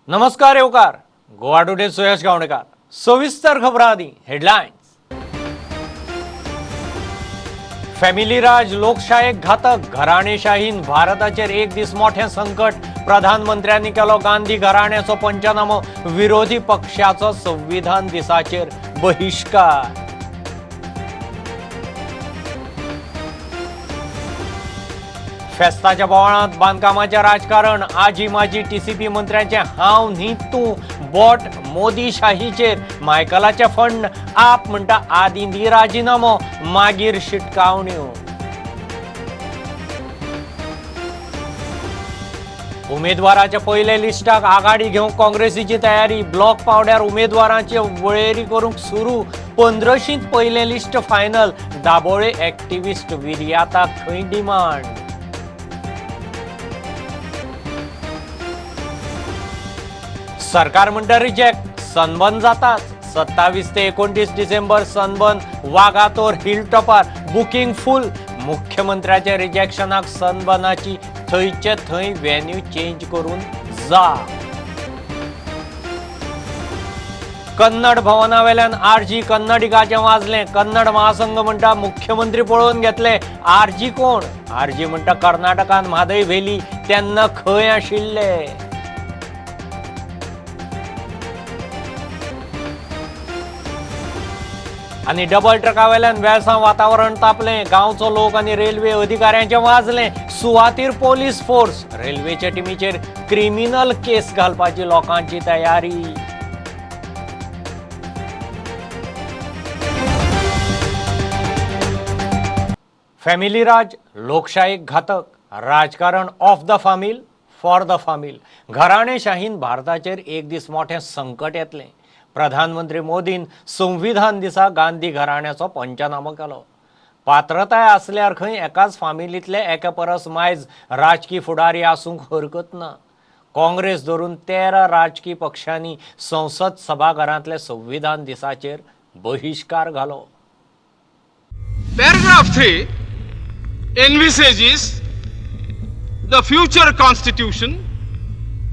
नमस्कार येवकार गोवा टुडे सुयश गावणेकर. सविस्तर खबरां आदी हेडलायन्स. फॅमिली राज लोकशायेक घातक, घराणेशाहीन भारताचेर एक दीस मोठें संकट. प्रधानमंत्र्यांनी केलो गांधी घराण्याचो पंचनामो, विरोधी पक्षाचो संविधान दिसाचेर बहिश्कार. फेस्ताच्या बोवाळांत बांदकामाचें राजकारण, आजी माजी टीसीपी मंत्र्यांचें हांव न्ही तूं बोट मोदी शाहीचेर, मायकलाचें फंड आप म्हणटा आदीं दी राजिनामो मागीर शिटकावण्यो. उमेदवाराच्या पयल्या लिस्टाक आघाडी घेवंक काँग्रेसीची तयारी, ब्लॉक पावड्यार उमेदवारांची वळेरी करूंक सुरू. 15शींत पयलें लिस्ट फायनल, दाबोळे एक्टिविस्ट विर्याताक खंय डिमांड. सरकार म्हणटा रिजेक्ट, सनबर्न जाताच. 27 ते 29 डिसेंबर सनबर्न वागातोर हिलटॉपार बुकींग फुल. मुख्यमंत्र्याच्या रिजेक्शनाक सनबर्नाची थंयचे थंय व्हेन्यू चेंज करून जा. कन्नड भवनावेल्यान आरजी कन्नडिगाचें वाजलें. कन्नड महासंघ म्हणटा मुख्यमंत्री पळोवन घेतले, आरजी कोण? आरजी म्हणटा कर्नाटकान म्हादय व्हेली तेन्ना खंय आशिल्ले. आनी डबल ट्रकावेल्यान वेळसांव वातावरण तापलें. गांवचो लोक आनी रेल्वे अधिकाऱ्यांचें वाजलें. सुवातीर पोलीस फोर्स, रेल्वेच्या टिमीचेर क्रिमिनल केस घालपाची लोकांची तयारी. फॅमिली राज लोकशायेक घातक, राजकारण ऑफ the फामील फॉर the फामील. घराणेशाहीन भारताचेर एक दीस मोठें संकट येतलें. प्रधानमंत्री मोदीन संविधान दिसा गांधी घराण्याचो पंचनामो केलो. पात्रताय आसल्यार खंय एकाच फामिलींतले एका परस मायज राजकी फुडारी आसूंक हरकत ना. काँग्रेस धरून 13 राजकी पक्षांनी संसद सभाघरांतले संविधान दिसाचेर बहिश्कार घालो. Paragraph 3 envisages the future constitution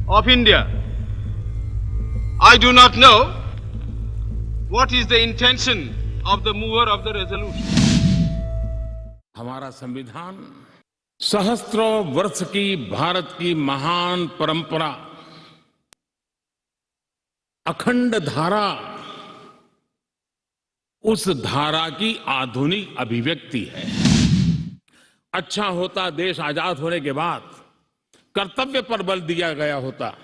of India. I do not know what is the intention of the mover of the resolution. हमारा संविधान सहस्त्रों वर्ष की भारत की महान परंपरा, अखंड धारा, उस धारा की आधुनिक अभिव्यक्ति है. अच्छा होता देश आजाद होने के बाद कर्तव्य पर बल दिया गया होता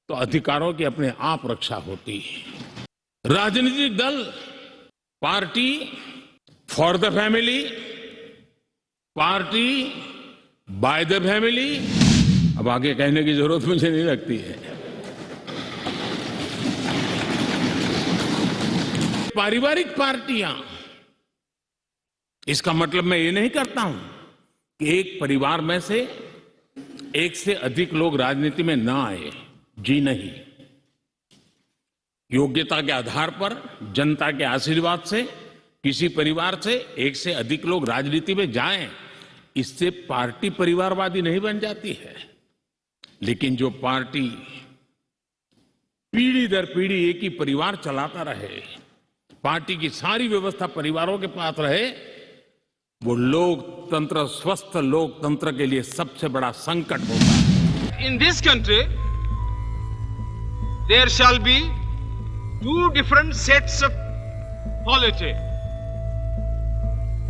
तो अधिकारों की अपने आप रक्षा होती. राजनीतिक दल, party for the family, party by the family, अब आगे कहने की जरूरत मुझे नहीं लगती है. पारिवारिक पार्टियां, इसका मतलब मैं ये नहीं करता हूं कि एक परिवार में से एक से अधिक लोग राजनीति में ना आए, जी नहीं. योग्यता के आधार पर, जनता के आशीर्वाद से किसी परिवार से एक से अधिक लोग राजनीति में जाएं, इससे पार्टी परिवारवादी नहीं बन जाती है. लेकिन जो पार्टी पीढ़ी दर पीढ़ी एक ही परिवार चलाता रहे, पार्टी की सारी व्यवस्था परिवारों के पास रहे, वो लोकतंत्र, स्वस्थ लोकतंत्र के लिए सबसे बड़ा संकट होता है. In this country there shall be two different sets of polity.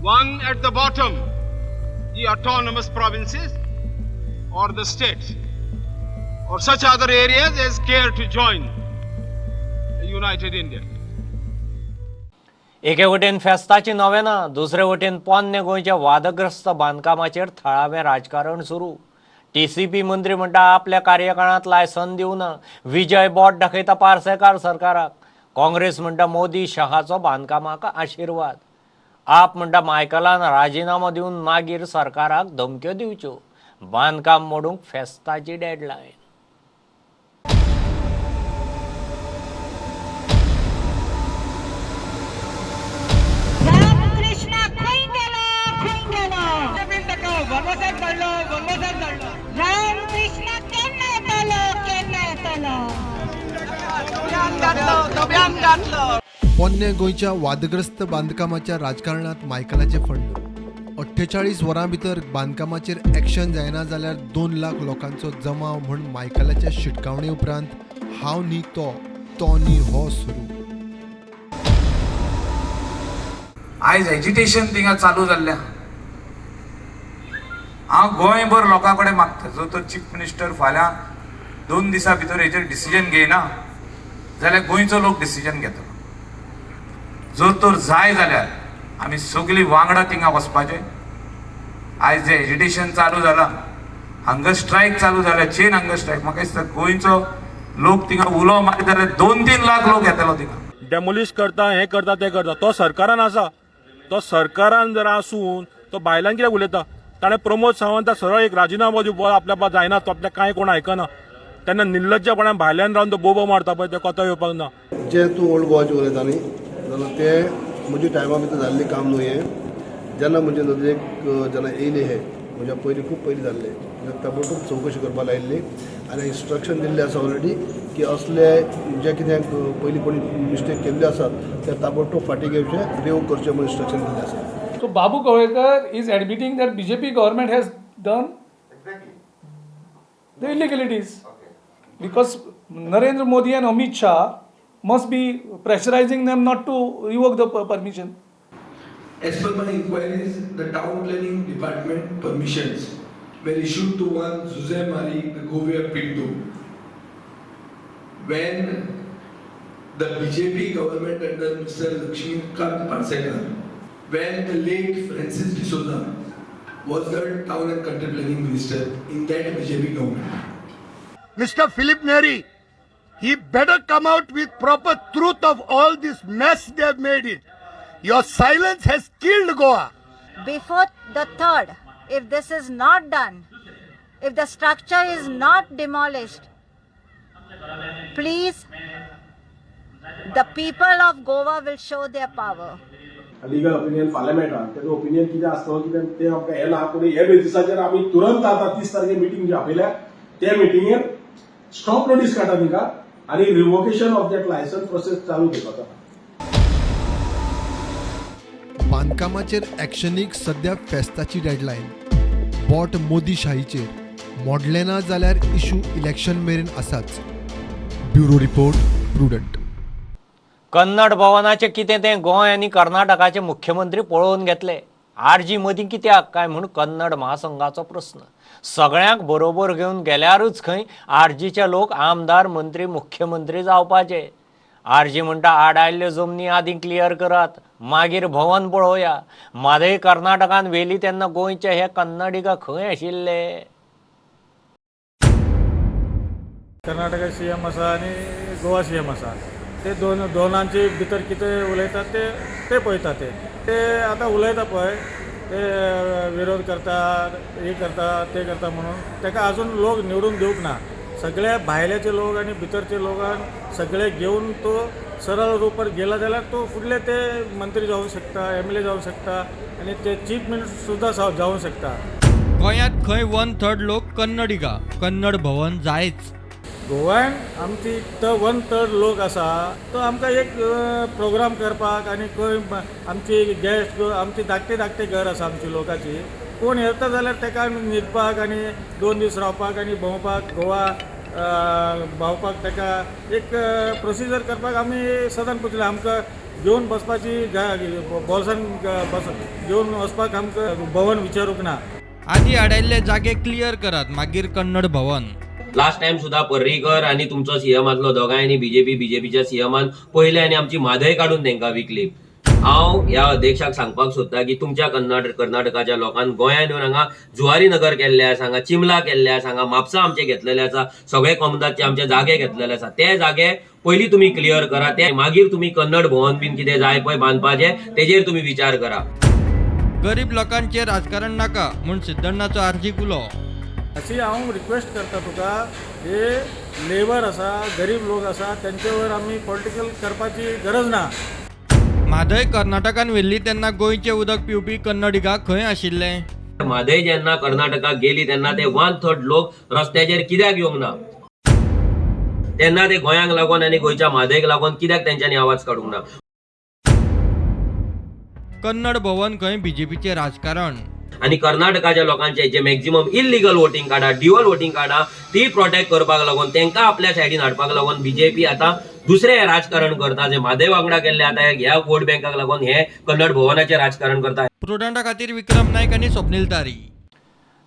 One at the bottom, the autonomous provinces or the states or such other areas as care to join a united India. एके वटेन फेस्ताची नवेना, दुसरे वटेन पोन्ने गोंयच्या वादग्रस्त बांदकामाचेर थळावें राजकारण सुरू. टीसीपी मंत्री म्हणटा आपल्या कार्यकाळांत लायसन दिवना. विजय बोट दाखयता पार्सेकार सरकाराक. काँग्रेस म्हणटा मोदी शहाचो बांदकामाक आशिर्वाद. आप म्हणटा मायकलान राजिनामो दिवन मागीर सरकाराक धमक्यो दिवच्यो. बांदकाम मोडूंक फेस्ताची डेडलायन. रामकृष्ण केन्ना येतलो, केन्ना येतलो. पोन्ने गोंयच्या वादग्रस्त बांदकामाच्या राजकारणात मायकलाचे फंड. 48 वरां भितर बांदकामाचेर एक्शन जायना जाल्यार 2 लाख लोकांचो जमाव म्हूण मायकलाच्या शिटकावणे उपरांत हांव न्ही तो, तो न्ही हो सुरू. आयज एजिटेशन थिंगा चालू जाल्लें. हांव गोंयभर लोकां कडेन मागता, जो तर चीफ मिनिस्टर फाल्यां 2 दिसां भितर हेजेर डिसिजन घेयना जाल्यार गोंयचो लोक डिसिजन घेतलो. जर तर जाय जाल्यार आमी सगळीं वांगडा थिंगा वचपाचें. आयज जें एजिटेशन चालू जालां, हंगर स्ट्रायक चालू जाल्या, चेन हंगर स्ट्रायक, म्हाका दिसता गोंयचो लोक थिंगा उलो मारीत जाल्यार 2-3 लाख लोक येतलो थिंगा. डेमोलिश करता, हें करता, तें करता, तो सरकारान आसा, तो सरकारान जर आसून तो बायलांक कित्याक उलयता? ताणें प्रमोद सावंत सरळ एक राजिनामो दिवपा आपल्या जायना, तो आपल्याक कांय कोण आयकना, तेन्ना निर्लज्जपणान भायल्यान रावन तो बोबो मारता पळय, ते कोता येवपाक ना. जे तूं ओल्ड गोवाचें उलयता न्ही जाल्यार तें म्हज्या टायमा भितर जाल्लें काम न्हू हें. जेन्ना म्हजे नदरेक जेन्ना येयलें हें, म्हज्या पयलीं खूब पयलीं जाल्लें, ताबडतोब चवकशी करपाक लायिल्ली आनी इन्स्ट्रक्शन दिल्लें आसा ऑलरेडी की असले जे कितें पयलीं कोणी मिस्टेक केल्ले आसात ते ताबडतोब फाटीं घेवचे, रिवोक करचे म्हूण इन्स्ट्रक्शन दिल्लें आसा. So Babu Kavlekar is admitting that BJP government has done the illegalities because Narendra Modi and Amit Shah must be pressurizing them not to revoke the permission. As per my inquiries, the town planning department permissions were issued to one Jose Mari Govia Pinto. When the BJP government under Mr. Lakshmikant Parsekar, when the late Francis D'Souza was the town and country planning minister in that BJP government. Mr. Philip Neri, he better come out with proper truth of all this mess they have made it. Your silence has killed Goa. Before the 3rd, if this is not done, if the structure is not demolished, please, the people of Goa will show their power. Legal opinion फाल्यां मेळटा, तेजो opinion कितें आसतलो कितें तें आमकां हें ना, पूण हे बेजिसाचेर आमी तुरंत आतां 30 तारखेर मिटींग जी आपयल्या ते मिटिंगेर स्टॉप नोटीस काडटा तांकां आनी revocation of that licence process चालू करपाचो. बांदकामाचेर एक्शनीक सद्या फेस्ताची डेडलायन. बोट मोदी शाहीचेर मोडलें ना जाल्यार इशू इलेक्शन मेरेन आसाच. Bureau report, Prudent. Kannada भवनाचें कितें तें गोंय आनी कर्नाटकाचे मुख्यमंत्री पळोवन घेतले. आरजी मदीं कित्याक काय म्हूण कन्नड महासंघाचो प्रस्न. सगळ्यांक बरोबर घेवन गेल्यारूच खंय आरजीचे लोक आमदार, मंत्री, मुख्यमंत्री जावपाचे. आरजी म्हणटा आडायल्ल्यो जमनी आदीं क्लियर करात, मागीर भवन पळोवया. म्हादय कर्नाटकान व्हेली तेन्ना गोंयचे हे कन्नडिगा खंय आशिल्ले? कर्नाटका सी एम आसा आनी गोवा सी एम आसा, ते दोनांचे भितर कितें उलयतात ते पळयता. ते आतां उलयता पळय, ते विरोध करतात, हे करता ते करता म्हणून ताका अजून लोक निवडून दिवंक ना. सगळे भायल्याचे लोक आनी भितरचे लोकांक सगळे घेवन तो सरळ रुपार गेला जाल्यार तो फुडले ते मंत्री जावंक शकता, एम एल ए जावंक शकता आनी ते चीफ मिनिस्टर सुद्दां जावंक शकता. गोंयांत खंय 1/3 लोक कन्नडिगा, कन्नड भवन जायच. गोव्यान आमची 1/3 लोक आसा, तो आमकां एक प्रोग्राम करपाक आनी खंय आमची गेस्ट, आमची धाकटी धाकटी घर आसा आमची लोकांची, कोण येता जाल्यार ताका आमी न्हिदपाक आनी 2 दीस रावपाक आनी भोंवपाक, गोवा भोंवपाक ताका एक प्रोसिजर करपाक आमी सदांच पुतले. आमकां घेवन बसपाची बोल्सान बस घेवन वचपाक आमकां भवन विचारूंक ना. आदी आडायल्ले जागे क्लियर करात, मागीर कन्नड भवन. लास्ट टायम सुद्धा पर्रीकर आनी तुमचो सीएम आसलो, दोगांयनी बीजेपीच्या सीएमान पयले आनी आमची म्हादय काडून तांकां विकली. हांव ह्या अध्यक्षाक सांगपाक सोदता की तुमच्या कर्नाटकाच्या लोकांक गोंयांत येवन हांगा जुवारी नगर केल्ले आसा, हांगा चिमला केल्ले आसा, हांगा म्हापसा आमचे घेतलेले आसा, सगळे कोमदाचे आमचे जागे घेतलेले आसा. ते जागे पयलीं तुमी क्लियर करा, ते मागीर तुमी कन्नड भवन बीन कितें जाय पळय बांदपाचें तेजेर तुमी विचार करा. गरीब लोकांचेर राजकारण नाका म्हूण सिद्धण्णाचो आर्जीक उलो. अशी हांव रिक्वेस्ट करता तुका, हे लेबर आसा, गरीब लोक आसा, तेंचेवर आमी पॉलिटिकल करपाची गरज ना. म्हादय कर्नाटकान व्हेल्ली तेन्ना गोंयचें उदक पिवपी कन्नडिगा खंय आशिल्ले? म्हादय जेन्ना कर्नाटकाक गेली तेन्ना ते 1/3 लोक रस्त्याचेर कित्याक येवंक ना? तेन्ना ते गोंयांक लागून आनी गोंयच्या म्हादयक लागून कित्याक तेंच्यांनी आवाज काडूंक ना? कन्नड भवन खंय बीजेपीचें राजकारण. आनी कर्नाटकाच्या लोकांचे जे मॅक्झिमम इल्लिगल वोटींग कार्डां, ड्युअल वोटींग कार्डां ती प्रोटेक्ट करपाक लागून, तांकां आपल्या सायडीन हाडपाक लागून बीजेपी आतां दुसरें राजकारण करता, जे म्हादय वांगडा केल्ले आतां ह्या वोट बँकाक लागून हे कन्नड भवनाचें राजकारण करता. प्रुडंटा खातीर विक्रम नायक आनी स्वप्नील तारी.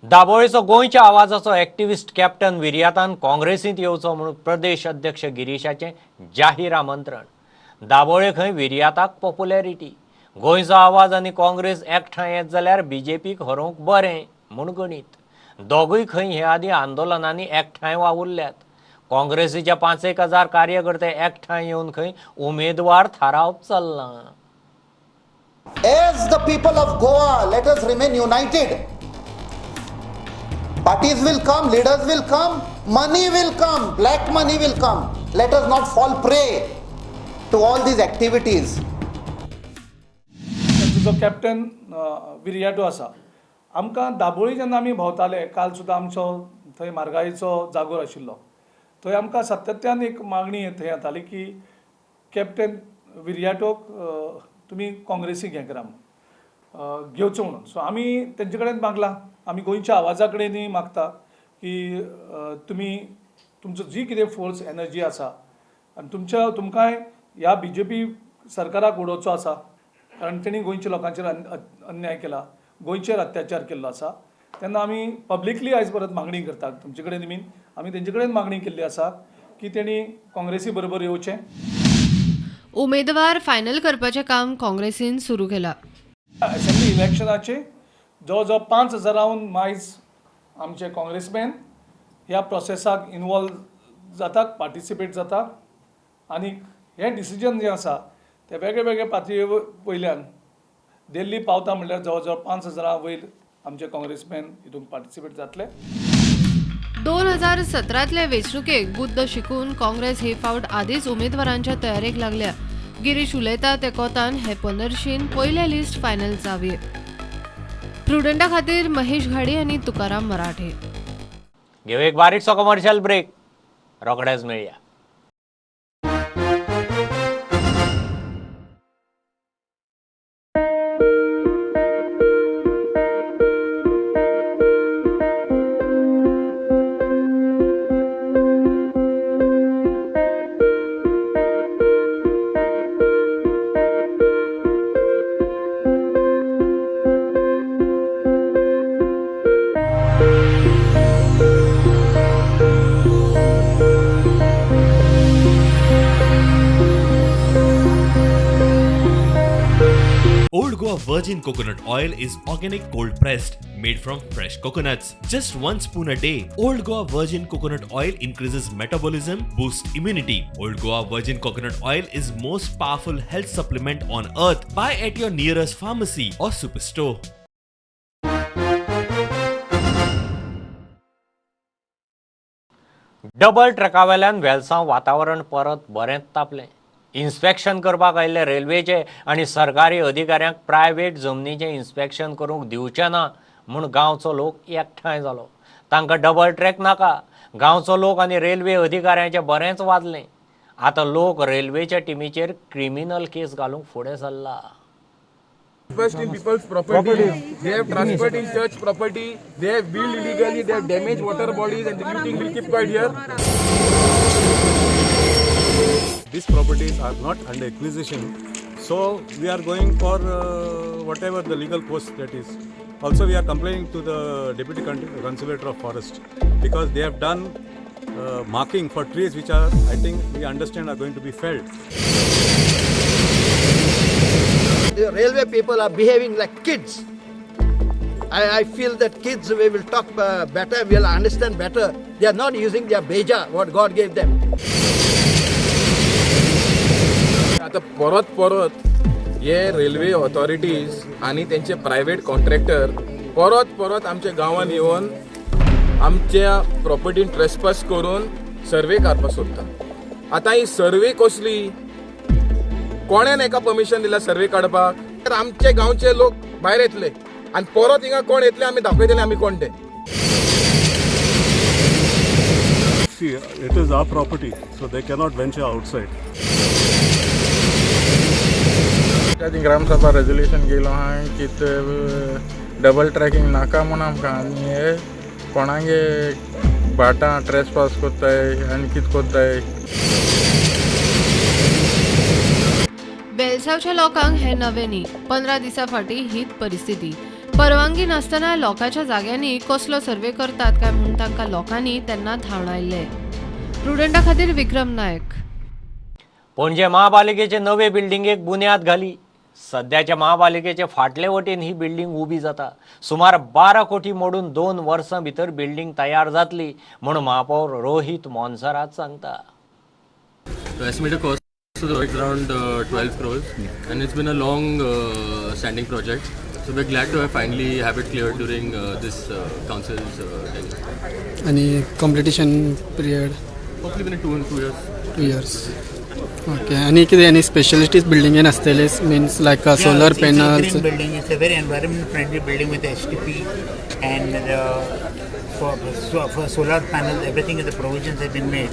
दाबोळेचो गोंयच्या आवाजाचो एक्टिविस्ट कॅप्टन विर्यातान काँग्रेसींत येवचो म्हणून प्रदेश अध्यक्ष गिरीशाचें जाहीर आमंत्रण. दाबोळे खंय विर्याताक पॉप्युलॅरिटी. गोंयचो आवाज आनी काँग्रेस एकठांय येत जाल्यार बीजेपीक हरोवंक बरें म्हूण गणीत. दोगूय खंय हे आदीं आंदोलनांनी एकठांय वावुरल्यात. काँग्रेसीच्या 5-1 हजार कार्यकर्ते एकठांय येवन खंय उमेदवार थारावप चल्लां. As the people of Goa, let us remain united. Parties will come, leaders will come, money will come, black money will come. Let us not fall prey to all these activities. जो captain विर्याटो आसा, आमकां दाबोळी जेन्ना आमी भोंवताले, काल सुद्दां आमचो थंय मार्गायेचो जागोर आशिल्लो, थंय आमकां सातत्यान एक मागणी थंय येताली की कॅप्टन विर्याटोक तुमी काँग्रेसीक हें करा म्हणून, घेवचो म्हणून. सो आमी तेंचे कडेन मागलां, आमी गोंयच्या आवाजा कडेनूय मागता की तुमी तुमचो जी कितें फोर्स एनर्जी आसा आनी तुमच्या तुमकांय ह्या बी जे पी सरकाराक उडोवचो आसा, कारण तेणी गोंयच्या लोकांचेर अन्याय केला, गोंयचेर अत्याचार केल्लो आसा. तेन्ना आमी पब्लिकली आयज परत मागणी करतात तुमचे कडेन, मीन आमी तेंचे कडेन मागणी केल्ली आसा की तेणी काँग्रेसी बरोबर येवचें. उमेदवार फायनल करपाचें काम काँग्रेसीन सुरू केलां. असेंब्ली इलेक्शनाचे जवळ जवळ 5,000 मायज आमचे काँग्रेसमॅन ह्या प्रोसेसाक इनवॉल्व जातात, पार्टिसिपेट जातात आनी हें डिसिजन जें आसा ते वेगळे वेगळे पातळे वयल्यान दिल्ली पावता म्हणल्यार जवळ जवळ 5,000 वयर आमचे काँग्रेसमॅन हितून पार्टिसिपेट जातले. 2017तल्या वेंचणुकेक बुद्द शिकून काँग्रेस हे फावट आदींच उमेदवारांच्या तयारेक लागल्या. गिरीश उलयता ते कोतान हे पंदरशीन पयलें लिस्ट फायनल जावये. प्रुडंटा खातीर महेश घाडी आनी तुकाराम मराठे. घेऊ एक बारीकसो कमर्शियल ब्रेक, रोखडेच मेळया. Old Goa Virgin Coconut Oil is organic cold pressed, made from fresh coconuts. Just 1 spoon a day. Old Goa Virgin Coconut Oil increases metabolism, boosts immunity. Old Goa Virgin Coconut Oil is most powerful health supplement on earth. Buy at your nearest pharmacy or superstore. Double ट्रकावेल्यान वेलसांव वातावरण परत बरेंच तापलें. Inspection करपाक आयिल्ले रेल्वेचे आनी सरकारी अधिकाऱ्यांक private जमनीचें inspection करूंक दिवचें ना म्हूण गांवचो लोक एकठांय जालो. तांकां डबल ट्रॅक नाका. गांवचो लोक आनी रेल्वे अधिकाऱ्यांचें बरेंच वाजलें. आतां लोक रेल्वेच्या टिमीचेर क्रिमिनल केस घालूंक फुडें सरला. First in people's property, they have transferred in church property, they have built illegally, they have damaged water bodies, and you think we'll keep quiet here? These properties are not under acquisition, so we are going for whatever the legal course that is. Also, we are complaining to the Deputy Conservator of Forest because they have done marking for trees which are, I think, we understand are going to be felled. The railway people are behaving like kids. I feel that kids, we will talk better, we will understand better. They are not using their beja, what God gave them. आता परत परत हे railway authorities आनी तेंचे private contractor परत परत आमच्या गांवान येवन आमच्या प्रॉपर्टीन ट्रेसपास करून सर्वे काडपाक सोदता. आतां ही सर्वे कसली? कोणेन एका परमिशन दिला सर्वे काडपाक? तर आमचे गांवचे लोक भायर येतले आनी परत हिंगा कोण येतले आमी दाखयतले आमी कोण ते. See, it is our property, so they cannot venture outside. Gram Sabha resolution गेलो आहा की ते डबल ट्रॅकिंग नाका म्हूण आमकां आनी हे कोणागे भाटां ट्रेसपास कोत्ताय आनी कितें कोत्ताय. बेलसावच्या लोकांक हे नवे न्ही, 15 दिसां फाटीं हीच परिस्थिती. परवानगी नासतना लोकांच्या जाग्यांनी कसलो सर्वे करतात काय म्हूण तांकां लोकांनी तेन्ना धांवडायल्ले. प्रुडंटा खातीर विक्रम नायक. पणजे महापालिकेचे नवे बिल्डिंगेक बुन्याद घाली. सद्याच्या महापालिकेचे फाटले वटेन ही बिल्डिंग उबी जाता. सुमार 12 कोटी मोडून 2 वर्सां भितर बिल्डिंग तयार जातली म्हूण महापौर रोहित मोन्सरात सांगता. So the project is around 12 crores and it's been a long standing project. So we're glad to have finally have it cleared during this council's tenure. Any completion period? Hopefully within 2 years. 2 years. Okay. Any specialties building in Astelis means like a solar panels? It's a green building. It's a very environment friendly building with HTP and for solar panels, everything is the provisions have been made.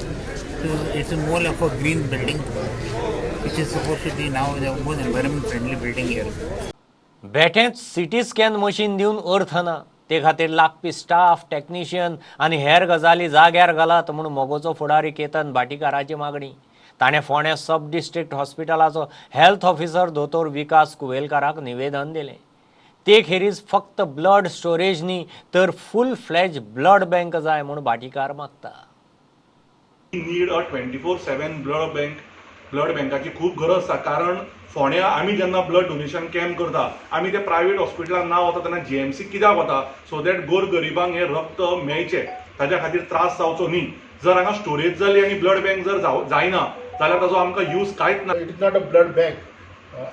So it's more of a green building, which is supposed to be now the most environment friendly building here. बेठेंच CT scan machine दिवन अर्थ ना, ते खातीर लागपी staff, technician आनी हेर गजाली जाग्यार घालात म्हूण मगोचो फुडारी केतन भाटीकाराची मागणी. ताणें फोंड्या सब डिस्ट्रिक्ट हॉस्पिटलाचो हेल्थ ऑफिसर दोतोर विकास कुवेलकाराक निवेदन दिलें. ते खेरीज फक्त ब्लड स्टोरेज न्ही तर फूल फ्लॅज ब्लड बँक जाय म्हूण भाटीकार मागता. Need a 24/7 blood bank. Blood बँकाची खूब गरज आसा, कारण फोंड्या आमी जेन्ना ब्लड डोनेशन कॅम्प करता आमी ते प्रायवेट हॉस्पिटलान ना वता तेन्ना जीएमसी कित्याक वता, सो that गोर गरिबांक हें रक्त मेळचें, ताच्या खातीर त्रास जावचो न्ही. जर हांगा स्टोरेज जाली आनी ब्लड बँक जर जायना जाल्यार ताजो आमकां यूज कांयच ना. It is not a blood bank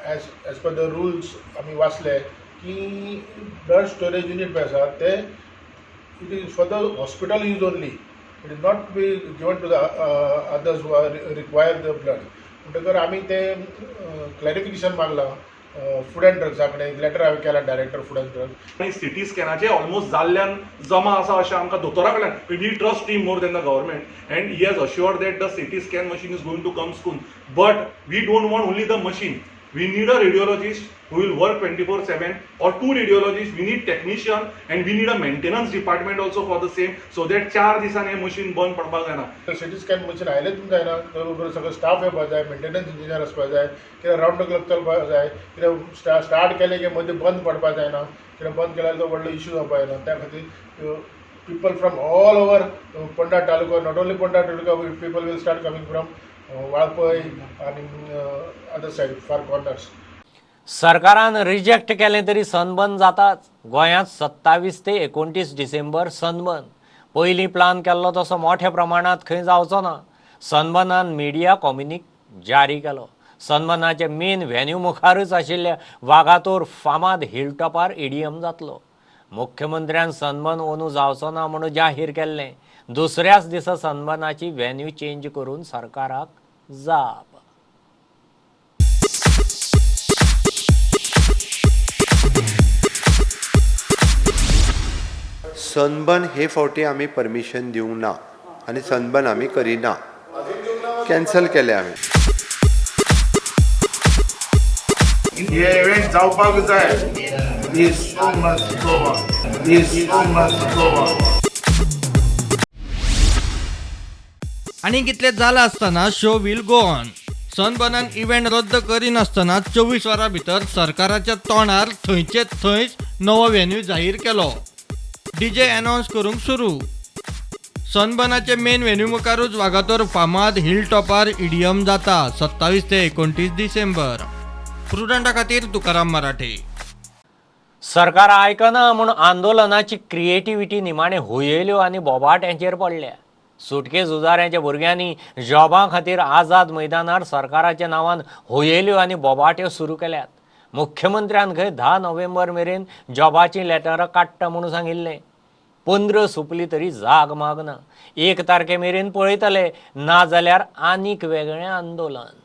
as per the rules आमी वाचले की ब्लड स्टोरेज युनीट पळय आसा ते it is for the hospital use only. It is not be given to the others who are require the blood. म्हणटकर आमी तें clarification मागलां food and ड्रग्सा कडेन, लेटर हांवें केला डायरेक्टर फूड अँड ड्रग्स. आनी सिटी स्कॅनाचे ऑलमोस्ट जाल्ल्यान जमा आसा अशें आमकां दोतोरा कडल्यान. We trust him more than the government and he has assured that the CT scan machine is going to come soon. But we don't want only the machine. We need a radiologist who will work 24/7 or 2 radiologists. We need technician and we need a maintenance department also for the same, so that 4 दिसांनी हें machine बंद पडपाक जायना. CT scan machine आयलेंच जायना, बरोबर सगळो staff येवपाक जाय, मेंटेनन्स इंजिनियर आसपाक जाय, कित्याक रावंड the clock चलपाक जाय, कित्याक स्टार्ट केलें की मदीं बंद पडपाक जायना, कित्याक बंद केल्यार तो व्हडलो इश्यू जावपाक जायना. त्या खातीर people from all over Ponda taluka, not only Ponda taluka, people will start coming from Valpoi आनी अदर सायड फार कॉर्नर्स. सरकारान रिजेक्ट केलें तरी सनबर्न जाताच. गोंयांत 27 ते 29 डिसेंबर सनबर्न. पयलीं प्लान केल्लो तसो मोठ्या प्रमाणांत खंय जावचो ना. सनबर्नान मिडिया कॉम्युनिक जारी केलो. सनबर्नाचे मेन व्हेन्यू मुखारूच आशिल्ल्या वागातोर फामाद हिलटॉपार ईडीएम जातलो. मुख्यमंत्र्यान सनबर्न ओनू जावचो ना म्हणून जाहीर केल्लें. दुसऱ्याच दिसा सनबर्नाची व्हेन्यू चेंज करून सरकाराक जाप. सनबर्न हे फावटी आमी परमिशन दिवंक ना आनी सनबर्न आमी करिना, कॅन्सल केले आमी. हे इव्हेंट जावपाक जाय. This must go on. This must go on. आनी कितले जाला आसतना show will go on. सनबर्नान event रद्द करिनासतना 24 वरां भितर सरकाराच्या तोंडार थंयचे थंयच नवो व्हेन्यू जाहीर केलो. डीजे अनावन्स करूंक सुरू. सनबर्नाचे मेन व्हेन्यू मुखारूच वागातोर फामाद हिल टॉपार ईडीएम जाता 27 ते 29 डिसेंबर. प्रुडंटा खातीर तुकाराम मराठे. सरकार आयकना म्हूण आंदोलनाची क्रिएटिविटी निमाणे हुयेल्यो आनी बोबाट्यांचेर पडल्या. सुटके झुजाऱ्यांच्या भुरग्यांनी जॉबां खातीर आझाद मैदानार सरकाराच्या नांवान हुयेल्यो आनी बोबाट्यो सुरू केल्यात. मुख्यमंत्र्यान खंय 10 नोव्हेंबर मेरेन जॉबाचीं लेटरां काडटा म्हणून सांगिल्लें. 15 सुपली तरी जाग मागना. 1 तारखे मेरेन पळयतले, ना जाल्यार आनीक वेगळें आंदोलन.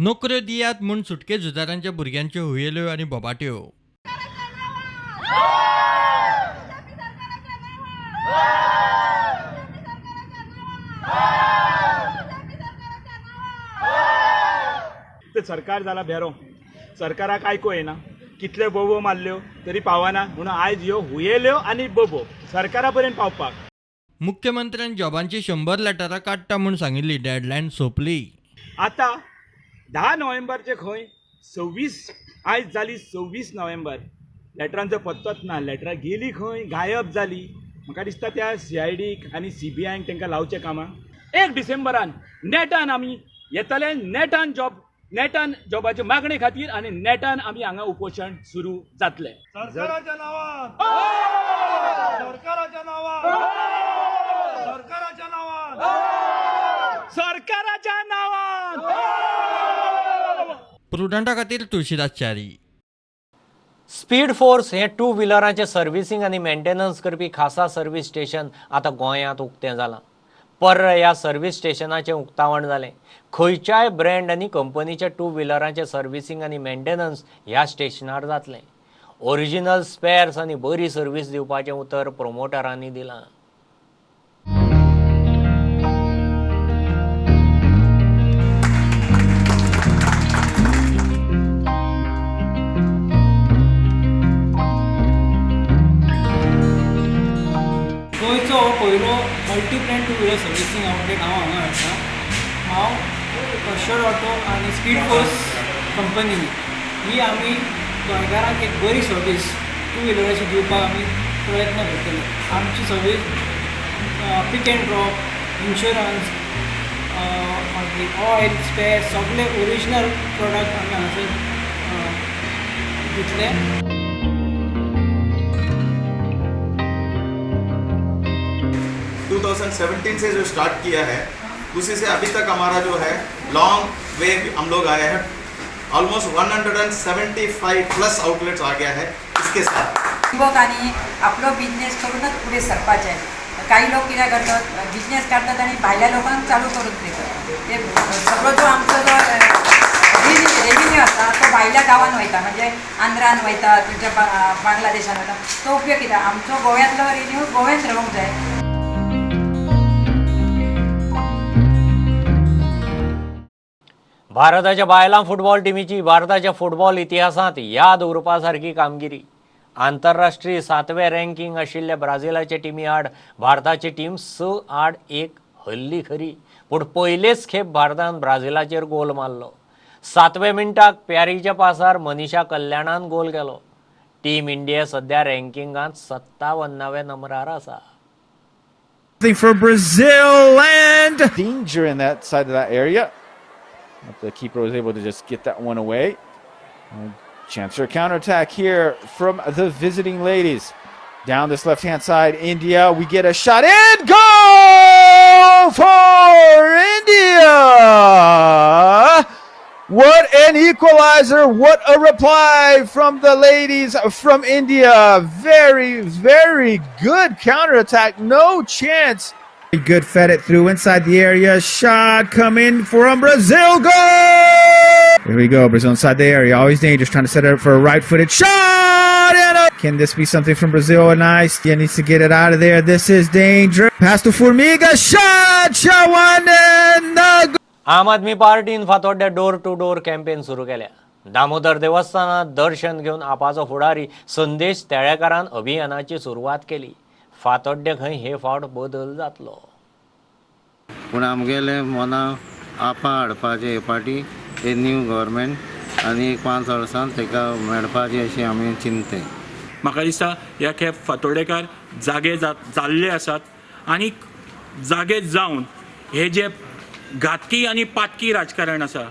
नोकऱ्यो दियात म्हूण सुटके झुजाऱ्यांच्या भुरग्यांच्यो हुयेल्यो आनी बोबाट्यो. ते सरकार जाला भेरो, सरकाराक आयको येना, कितले बोबो मारल्यो तरी पावना, म्हणून आयज ह्यो हुयेल्यो आनी बोबो सरकारा पर्यंत पावपाक. मुख्यमंत्र्यान जॉबांची 100 लेटरां काडटा म्हूण सांगिल्ली, डेडलायन सोंपली. आतां 10 नोव्हेंबरचे खंय 26, आयज जाली 26 नोव्हेंबर, लेटरांचो पत्तोच ना, लेटरां गेली खंय, गायब जाली. म्हाका दिसता त्या CIDक आनी CBIक तांकां लावचें कामां. 1 डिसेंबरान नेटान आमी येतले, नेटान जॉब, नेटान जॉबाचे मागणे खातीर आनी नेटान आमी हांगा उपोशण सुरू जातलें. सरकाराच्या नांवान, सरकाराच्या नांवान, सरकाराच्या नांवान, सरकाराच्या नांवान. प्रुडंटा खातीर तुळशीदास च्यारी. स्पीड फोर्स हें टू व्हिलरांचें सर्व्हिसिंग आनी मेंटेनन्स करपी खासा सर्व्हिस स्टेशन आतां गोंयांत उक्तें जालां. पर्र ह्या सर्व्हिस स्टेशनाचें उक्तावण जालें. खंयच्याय ब्रँड आनी कंपनीच्या टू व्हिलरांचें सर्व्हिसिंग आनी मेंटेनन्स ह्या स्टेशनार जातलें. ओरिजिनल स्पेर्स आनी बरी सर्व्हिस दिवपाचें उतर प्रोमोटरांनी दिलां. गोंयचो हो पयलो multi brand two wheeler servicing outlet हांव हांगा हाडटा. हांव अशर ऑटो आनी स्पीड फोर्स कंपनी ही आमी गोंयकारांक एक बरी सर्वीस टू व्हिलराची दिवपाक आमी प्रयत्न करतले. आमची service pick and drop, insurance, मागीर ऑयल, स्पेअर सगळे ओरिजिनल प्रोडक्ट आमी हांगासर दितले. 2017 से जो स्टार्ट किया है उसी से अभी तक हमारा जो है लॉन्ग वे हम लोग आए हैं. ऑलमोस्ट 175 प्लस आउटलेट्स आ गया है इसके साथ. युवकांनी आपलो बिजनेस करूनच फुडें सरपाचें. काही लोक कितें करतात, बिजनेस काडटात आनी भायल्या लोकांक चालू करून दितात. ते सगळो जो आमचो जो रेविन्यू आसा तो भायल्या गांवान वयता, म्हणजे आंध्रान वयता, तुमच्या बांगलादेशान वयता. तो उपयोग कितें, आमचो गोव्यांतलो रेविन्यू गोव्यांत रावंक जाय. भारताच्या बायलां फुटबॉल टिमीची भारताच्या फुटबॉल इतिहासांत याद उरपा सारकी कामगिरी. आंतरराष्ट्रीय 7वें रँकिंग आशिल्ल्या ब्राझिलाच्या टिमी आड भारताची टीम 6-1 हल्ली खरी, पूण पयलेच खेप भारतान ब्राझिलाचेर गोल मारलो. 7व्या मिनटाक प्यारीच्या पासार मनीषा कल्याणान गोल केलो. टीम इंडिया सध्या रँकिंगांत 57व्या नंबरार आसा. For Brazil and danger in that side of that area. But the keeper was able to just get that one away. Chance for a counterattack here from the visiting ladies. Down this left-hand side, India. We get a shot and goal for India! What an equalizer. What a reply from the ladies from India. Very, very good counterattack. No chance. Good, fed it through inside the area. Shot coming from Brazil. Goal! Here we go. Brazil inside the area. Always dangerous. Trying to set it up for a right-footed shot. And a... Can this be something from Brazil? Nice. Yeah, needs to get it out of there. This is dangerous. Pass to Formiga. Shot! Shot one and the goal. Aam Aadmi पार्टीन फातोड्ड्या door to door campaign सुरू केल्या. दामोदर देवस्थानात दर्शन घेवन आपाचो फुडारी संदेश तेळेकारान अभियानाची सुरवात केली. फातोड्डें खंय हे फावट बदल जातलो. पूण आमगेले मना आपा हाडपाचें हे फावटी हे न्यू गव्हर्मेंट आनी 5 वर्सां ताका मेळपाचें अशें आमी चिंतताय. म्हाका दिसता ह्या खेप फातोड्डेकार जागे जाल्ले आसात आनी जागे जावन हे जे घातकी आनी पातकी राजकारण आसा,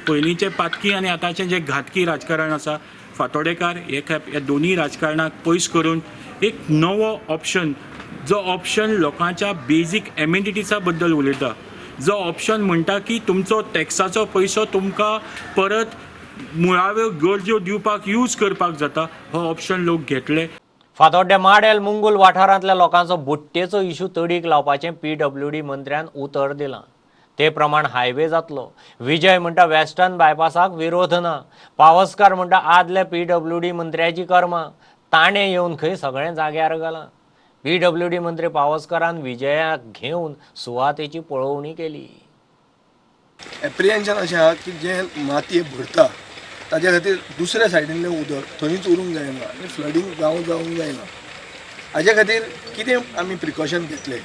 पयलींचें पातकी आनी आतांचें जें घातकी राजकारण आसा, फातोड्डेकार हे खेप ह्या दोनूय राजकारणाक पयस करून एक नवो ऑप्शन, जो ऑप्शन लोकांच्या बेजीक एमेनिटीजा बद्दल उलयता, जो ऑप्शन म्हणटा की तुमचो टॅक्साचो पयसो तुमकां परत मुळाव्यो गरज्यो दिवपाक यूज करपाक जाता, हो ऑप्शन लोक घेतले. फातोड्ड्या माडेल मुंगूल वाठारांतल्या लोकांचो बुट्टेचो इशू तडीक लावपाचें PWD मंत्र्यान उतर दिलां. ते प्रमाण हायवे जातलो. विजय म्हणटा वेस्टर्न बायपासाक विरोध ना. पावसकार म्हणटा आदल्या PWD मंत्र्याची कर्मां, ताणें येवन खंय सगळें जाग्यार घालां. PWD मंत्री पावसकारान विजयाक घेवन सुवातेची पळोवणी केली. एप्रिहेन्शन अशें आहा की जे मातये भरता ताजे खातीर दुसऱ्या सायडीनलें उदक थंयच उरूंक जायना आनी फ्लडींग जावंक जायना. हाजे खातीर कितें आमी प्रिकॉशन घेतले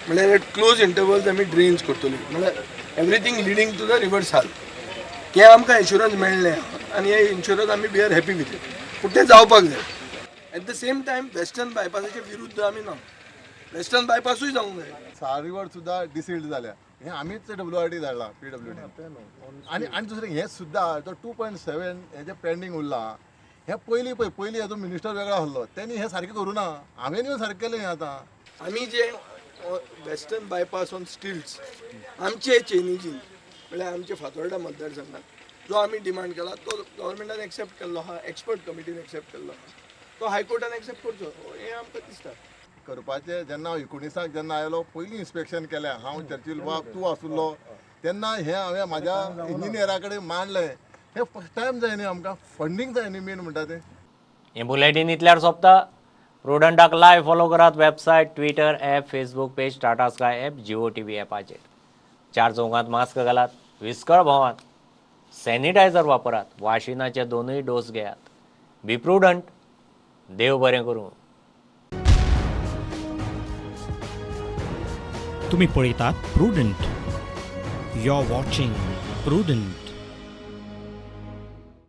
म्हणल्यार एट क्लोज इंटरवल्स आमी ड्रेन्स करतले, म्हणल्यार everything leading to the river Sal. हें आमकां इन्शुरन्स मेळ्ळें आनी हें इन्शुरन्स आमी we are happy with it, पूण तें जावपाक जाय. At the same time western बायपासाचे विरुद्ध आमी ना, वेस्टर्न बायपासूय जावंक जाय. साल रिवर सुद्दां डिसिल्ड जाल्या, हें आमीच WRD धाडला PWD. आनी आनी दुसरें हें सुद्दां तो 2.7 हें जें पेंडींग उरलां हें पयलीं पळय पयलीं हेजो मिनिस्टर वेगळो आसलो तेणी हें सारकें करूं ना, हांवें येवन सारकें केलें हें आतां. आमी जे वेस्टर्न बायपास ऑन स्टिल्स आमचे चेनीजीन म्हणल्यार आमचे फातोर्डा मतदारसंघात जो आमी डिमांड केला तो गव्हर्मेंटान एक्सेप्ट केल्लो आहा, एक्सपर्ट कमिटीन एक्सेप्ट केल्लो आहा, तो हायकोर्टान एक्सेप्ट करचो हें आमकां दिसता. करपाचें जेन्ना हांव 19 जेन्ना आयलो पयलीं इन्स्पेक्शन केलें हांव, चर्चिल बाब तूं आसलो तेन्ना हें हांवें म्हाज्या इंजिनियरा कडेन मांडलें. हें फर्स्ट टायम जाय न्ही आमकां, फंडींग जाय न्ही मेन म्हणटा तें. हें बुलेटीन इतल्यार सोंपता. प्रुडंटाक लायव्ह फॉलो करात website, Twitter app, Facebook page, Tata Sky app, Jio TV ॲपाचेर. 4 चौकांत मास्क घालात, विस्कळ भोंवात, सॅनिटायझर वापरात, वाशिनाचे 2 डोस घेयात. Be prudent. देव बरें करूं. तुम्ही पळयतात Prudent. You are watching Prudent.